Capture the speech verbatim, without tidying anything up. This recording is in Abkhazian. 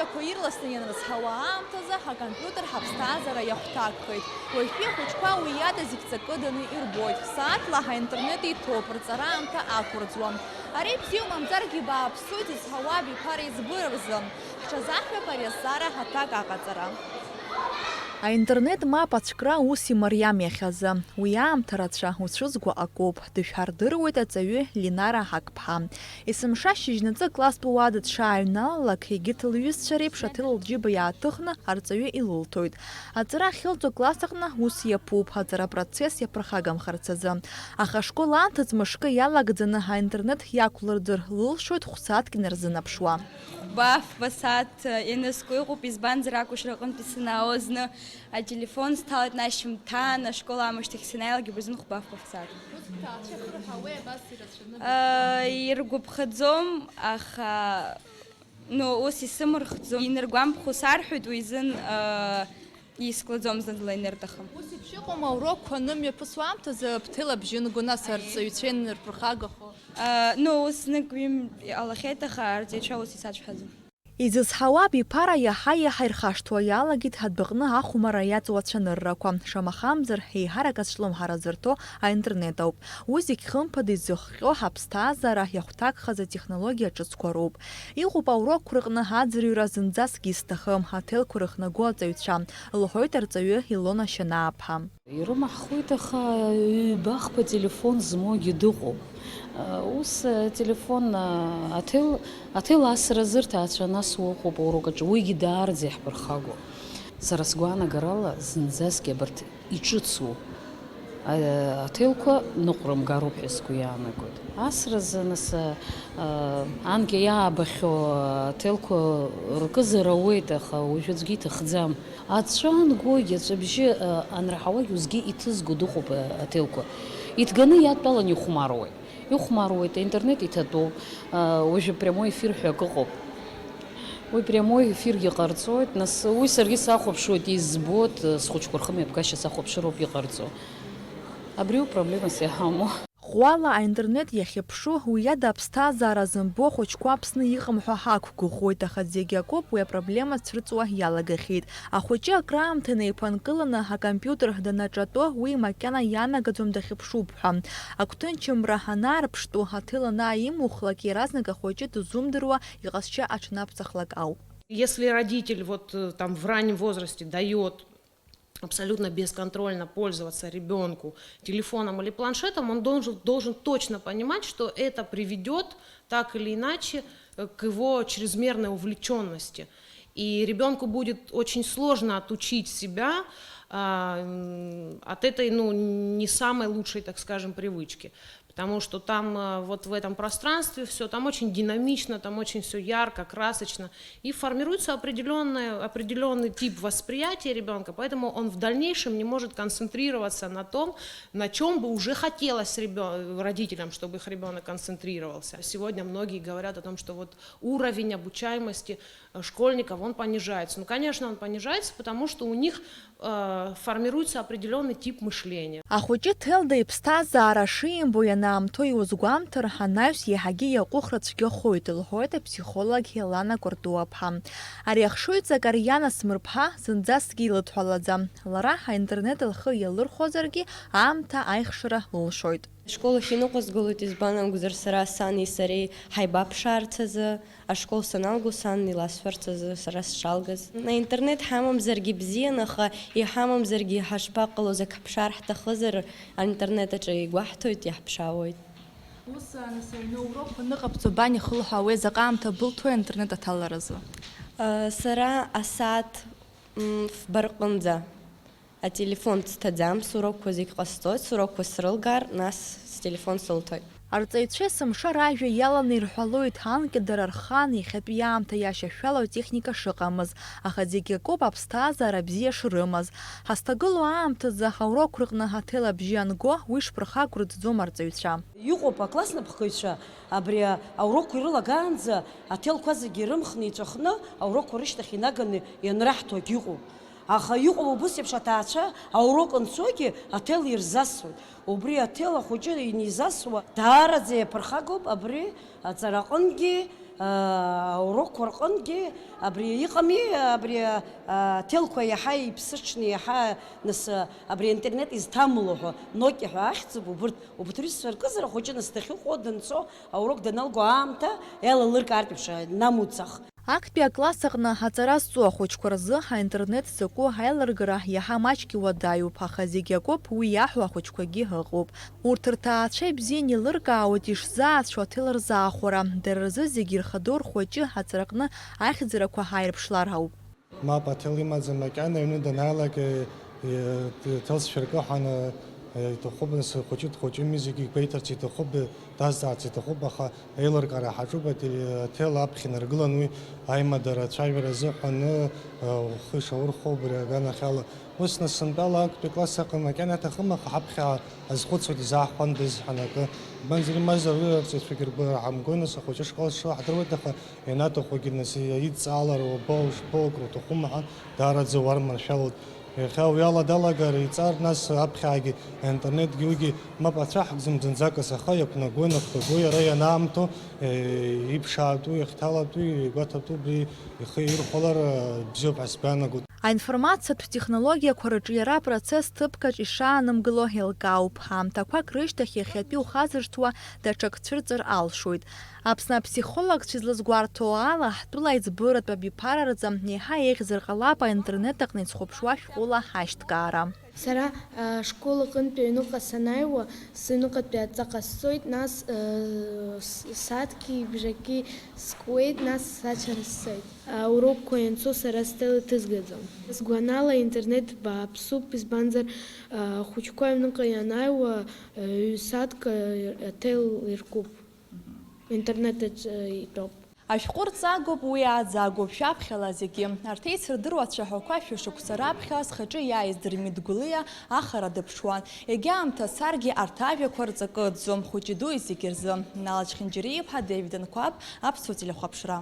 Ирласны ианрызҳауа аамҭазы ҳакомпиутер ҳаԥсҭазаара иахәҭакхеит. Уажәтәи ахәыҷқәа уи иада зегь ҵакыданы ирбоит. Сааҭла ҳаинтернет иҭоуп, рҵара аамҭа ақәырӡуам. Ари бзиоу мамзаргьы бааԥсуеит зызҳауа абиԥара избыра рзы. Ҳҽазаҳшәап ари азҵаара ҳаҭак аҟаҵара. Аинтернет мап ацәкра ус имариам иахьазы. Уи аамҭа рацәа уцәызго акоуп, дышәҳардыруеит аҵаҩы Линара Ҳақԥҳа. Есымша шьыжьнаҵы класстә уада дшааҩналалак, егьырҭ лҩызцәа реиԥш аҭел лџьыба иааҭыхны арҵаҩы илылҭоит. Аҵара ахьылҵо акласс аҟны ус иаԥуп, аҵара апроцесс иаԥырхагамхарц азы. Аха ашкол анҭыҵ мышкы иалагӡаны аинтернет иақәлырӡыр лылшоит хә-сааҭк инарзынаԥшуа. Хәба-фба сааҭ, э, ианызку ыҟоуп, избанзар, акәашара аҟынтәи санаауа зны ателефон сҭалеит, нас шьымҭан ашкол аамышьҭахь санааилак абырзын хәба-фба сааҭ. Э, иргәаԥхаӡом, аха, ну, ус исымырхӡом. Иныргәамԥхо сарҳәоит уи изын, э, исклаӡом зны-зынла инырҭахым. Ус еиԥш иҟоума аурокқәа анымҩаԥысуа аамҭазы ԥҭела бжьы нгәы, нас арҵаҩцәа инырԥырхагахо? Э, ну, ус знык-ҩынтә иҟалахьеит, аха арҵаҩцәа ус исаҿҳәаӡом. Изызҳауа абиԥара иаҳа-иаҳа ирхашҭуа иалагеит адәаҟны ахәмарра иаҵоу ацәаныррақәа. Шамахамзар, еиҳарак азҿлымҳара зырҭо аинтернет ауп. Уи зегь хымԥада изыхҟьо ҳаԥсҭазаара иахәҭакхаз атехнологиа ҿыцқәа роуп. Иҟоуп аурокқәа рҟны аӡырҩра зынӡаск исҭахым, аҭелқәа рыхнаго аҵаҩцәа, лҳәоит арҵаҩы Илона Шьанааԥҳа. Ирымаҳхуеит, аха ҩба-хԥа телефон змоугьы дыҟоуп. Ус, ателефон, аҭел, аҭел асра азы рҭаацәа нас уҟоуп аурок аҿы, уигьы даараӡа иаҳԥырхагоуп. Сара сгәаанагарала, зынӡасгьы абарҭ иҿыцу, а, аҭелқәа ныҟәрымгароуп ҳәа сгәы иаанагоит. Асразы, нас, а, анкьа иаабахьоу аҭелқәа ркызар ауеит, аха уажәы аӡәгьы иҭахӡам. Аҵәҵәа ангогьы, аҵәҵәабжьы, а, анраҳауагь усгьы иҭызго дыҟоуп, а, аҭелқәа. Иҭганы иадтәалан ихәмаруеит. Ихәмаруеит, аинтернет иҭатәоуп, а, уажәы прямой эфир ҳәа акы ыҟоуп. Уи прямой эфиргьы ҟарҵоит, нас уи саргьы сахәаԥшуеит, избоит, схәыҷқәа рхымҩаԥгашьа сахәаԥшыроуп иҟарҵо. Абриоуп проблемас иҳамоу. Ӷәӷәала аинтернет иахьыԥшу, уи иада аԥсҭазаара зымбо ахәыҷқәа Аԥсны иҟам ҳәа ҳақәгәыӷуеит, аха зегь акоуп уи апроблема цәырҵуа иалагахьеит. Ахәыҷы акраамҭа инеиԥынкыланы акомпиутер данаҿатәо, уи макьана ианагаӡом дахьыԥшуп ҳәа. Агәҭынчымра анаарԥштәу, аҭел анааимухлак, иаразнак ахәыҷы дызумдыруа иҟазшьа аҽнаԥҵахлак ауп. Если родитель вот, э, там в раннем возрасте даёт абсолютно бесконтрольно пользоваться ребёнку телефоном или планшетом, он должен, должен точно понимать, что это приведёт так или иначе, э, к его чрезмерной увлечённости. И ребёнку будет очень сложно отучить себя, а, м, от этой, ну, не самой лучшей, так скажем, привычки. Потому что там, э, вот в этом пространстве всё, там очень динамично, там очень всё ярко, красочно. И формируется определённая, определённый тип восприятия ребёнка, поэтому он в дальнейшем не может концентрироваться на том, на чём бы уже хотелось ребё-, родителям, чтобы их ребёнок концентрировался. Сегодня многие говорят о том, что вот уровень обучаемости, э, школьников, он понижается. Ну, конечно, он понижается, потому что у них, э, формируется определённый тип мышления. Ахәыҷы ҭелда иԥсҭазаара шимбо ианаамҭоу иузгәамҭар, анаҩс иаҳагьы иаҟәыхра цәгьахоит, лҳәоит апсихолог Елана Кәыртуаԥҳа. Ари ахшыҩҵак Ариана Смырԥҳа зынӡаскгьы илыдҳәалаӡам. Лара аинтернет лхы иалырхәозаргьы, аамҭа аихшара лылшоит. Ашкол ахь иныҟәызгалоит, избан акәзар, сара сани сареи ҳаибаԥшаарц азы, ашкол саналго сан иласҳәарц азы сара сшалгаз. Аинтернет ҳамамзаргьы бзиан, аха иҳамамзаргьы ҳашԥаҟалоз, ак ҳԥшаар ҳҭахызар, аинтернет аҿы игәаҳҭоит, иаҳԥшаауеит. Ус, нас, аҩны урокқәа ныҟабҵо бан ихылҳәаауеи, заҟа аамҭа былҭои аинтернет аҭаларазы? Сара асааҭ, м, фба рҟынӡа. Ателефон сҭаӡам, сурокқәа зегь ҟасҵоит, сурокқәа срылгар, нас стелефон сылҭоит. Арҵаҩцәа есымша ражәа иаланы ирҳәалоит, анкьа дара рхан иахьатәи аамҭа иашьашәало атехника шыҟамыз, аха зегь акоуп аԥсҭазаара бзиа шрымаз. Ҳазҭагылоу аамҭазы аурокқәа рҟны аҭел абжьы анго, уи шԥырхагоу рыӡӡом арҵаҩцәа. Иҟоуп акласс напхгаҩцәа, абри аурокқәа ирылагаанӡа аҭелқәа зегьы рымхны иҵәахны, аурокқәа рышьҭахь инаганы ианраҳҭогь ыҟоуп. Аха иҟоуп убыс еиԥш аҭаацәа, аурок анцогьы аҭел ирзасуеит. Убри аҭел ахәыҷы инизасуа даараӡа иаԥырхагоуп абри аҵараҟынгьы, Аурокқәа рҟынгьы абри иҟами, абри аҭелқәа иаҳа иԥсыҽны, иаҳа нас абри аинтернет изҭамло ҳәа, Nokia ҳәа ахьӡуп, убырҭ, убырҭ рҩызцәа ркызар ахәыҷы нас дахьыҟоу данцо, аурок даналго аамҭа иалалыркаартә еиԥш, намуцах. Актәи акласс аҟны аҵара зҵо ахәыҷқәа рзы аинтернет закәу аилыргара иаҳа маҷк иуадаҩуп, аха зегь акоуп, уи иаҳәо ахәыҷқәагьы ыҟоуп. Урҭ рҭаацәа ибзианы еилыркаауеит ишзаацәоу аҭел рзаахәара. Дара рзы зегьы ирхадоу рхәыҷы аҵараҟны ахьӡарақәа ааирԥшлар ауп. Мап, аҭел имаӡам макьана, аҩны данаалак, е, е, ҭел сшәыркы ҳәа, е, иҭахуп, нас хәыҷы дхәыҷыми, зегьы игәеиҭарц иҭахуп, дазҵаарц иҭахуп, аха еилыркаара ҳаҿуп, ателе-, аҭел аԥхьа инаргылан уи аимадара ацәажәара азыҳәан, е, ухы ишаурхәо убри аганахьала. Ус, нас, сынтәала актәи класс аҟны макьана иаҭахым, аха ҳаԥхьа азхәыцуеит, изаҳҳәандаз ҳәа акы. Избанзар, имазар уи арҵаҩцәагьы ргәы ҳамгои, нас, ахәыҷы ашкол аҿы ҳдыруеит, аха ианаҭахугьы, нас, идҵаалар, уабоу, ишԥоу, акруҭахума ҳәа, даараӡа уарманшәалоит. Иахьа уи ала далагар, иҵар, нас, аԥхьаагьы, аинтернетгьы, уигьы, мап, ацәаҳкӡом зынӡакас, аха иақәнагои, инахәҭагои, иара ианаамҭоу, е, иԥшаатәу, иахьҭалатәу, игәаҭатәу, убри ихы ирхәалар, е, бзиоуп ҳәа сгәы иаанагоит. Аинформациатә технологиақәа рыҿиара апроцесс ҭыԥкаҿ ишаанымгыло еилкаауп. Аамҭақәак рышьҭахь иахьатәи ухазыршҭуа даҽак цәырҵыр алшоит. Аԥсны аԥсихологцәа излазгәарҭо ала, ҳтәыла аиҵбыратә абиԥараразы еиҳа еиӷьзар ҟалап аинтернет аҟны изхәаԥшуа шәҟәыла ҳашьҭкаара. Сара, а, ашкол аҟынтәи аҩныҟа санааиуа, сыҩныҟатәи адҵа ҟасҵоит, нас, э, с-, сааҭки бжаки скуеит, нас сачара сцоит. Аурокқәа ианцо сара сҭел иҭызгаӡом. Сгәанала, интернет бааԥсуп, избанзар, а, ахәыҷқәа аҩныҟа ианааиуа, э, ҩ-сааҭк, э, аҭел иркуп. Интернет аҿы итәоуп. Ашәҟәы рҵагоуп, уи ааӡагоуп, шәаԥхьала зегьы. Арҭ еицырдыруа ацәаҳәақәа шәышықәса раԥхьа зхаҿы иааиз Дырмит Гәлиа ахара дыԥшуан. Егьа аамҭа царгьы арҭ ажәақәа рҵакы ыӡӡом, хәыҷи дуи зегьы рзы. Нал Чхинџьариа-иԥҳа, Девид Анқәаб, Аԥсуа телехәаԥшра.